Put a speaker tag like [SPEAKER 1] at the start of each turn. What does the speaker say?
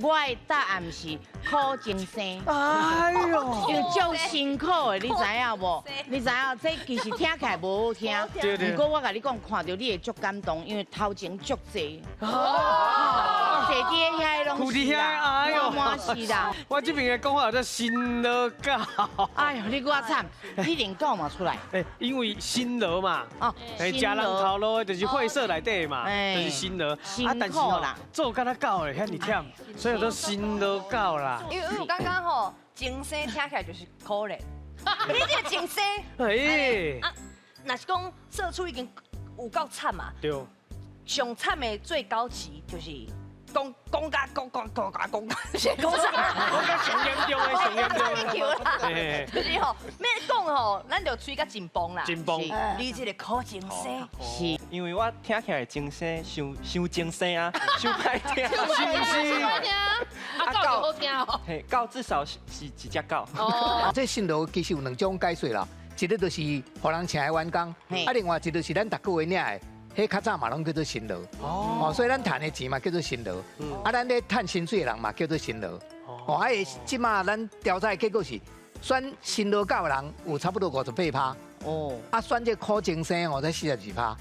[SPEAKER 1] 我的答案是苦情生。
[SPEAKER 2] 哎呦，
[SPEAKER 1] 因為足辛苦的，你知影無？你知影這其實聽起來無好聽，毋過我共你講，看著你會足感動，因為頭前足濟，坐佇遐攏是啦，滿滿是啦。
[SPEAKER 2] 我這邊的講法叫辛勞狗。
[SPEAKER 1] 哎呦，你閣較慘，你連狗嘛出來。
[SPEAKER 2] 哎，因為辛勞嘛，哦，食人頭路的就是會所內底嘛，就是辛勞。
[SPEAKER 1] 辛苦啦，
[SPEAKER 2] 做敢若狗的遐爾忝，所以都辛勞狗啦。
[SPEAKER 3] 因為我剛剛吼，情生聽起來就是可憐，你這個情生，
[SPEAKER 2] 哎，
[SPEAKER 3] 啊，若是講社畜已經有夠慘嘛，
[SPEAKER 2] 對，
[SPEAKER 3] 上慘的最高級就是講講甲講講講甲講，是講啥？
[SPEAKER 2] 講甲上嚴重的，上嚴重
[SPEAKER 3] 的，就是吼，欲講吼，咱就喙較緊繃啦，
[SPEAKER 2] 緊繃。
[SPEAKER 3] 你這個苦情生，
[SPEAKER 1] 是，
[SPEAKER 4] 因為我聽起來情生，傷傷情生啊，傷歹聽，
[SPEAKER 2] 是毋是？
[SPEAKER 5] 啊，狗就好聽哦。
[SPEAKER 4] 嘿，狗至少是一隻狗。
[SPEAKER 5] 哦，
[SPEAKER 6] 這辛勞其實有兩種解說啦，一个就是予人請的員工，啊，另外一個就是咱逐個月領的。彼較早嘛攏叫做辛勞，哦，所以咱趁的錢嘛叫做辛勞，啊，咱咧趁薪水的人嘛叫做辛勞，哦，啊，這馬咱調查的結果是，選辛勞狗的人有差不多58趴，哦，啊，選這苦情生哦才42趴，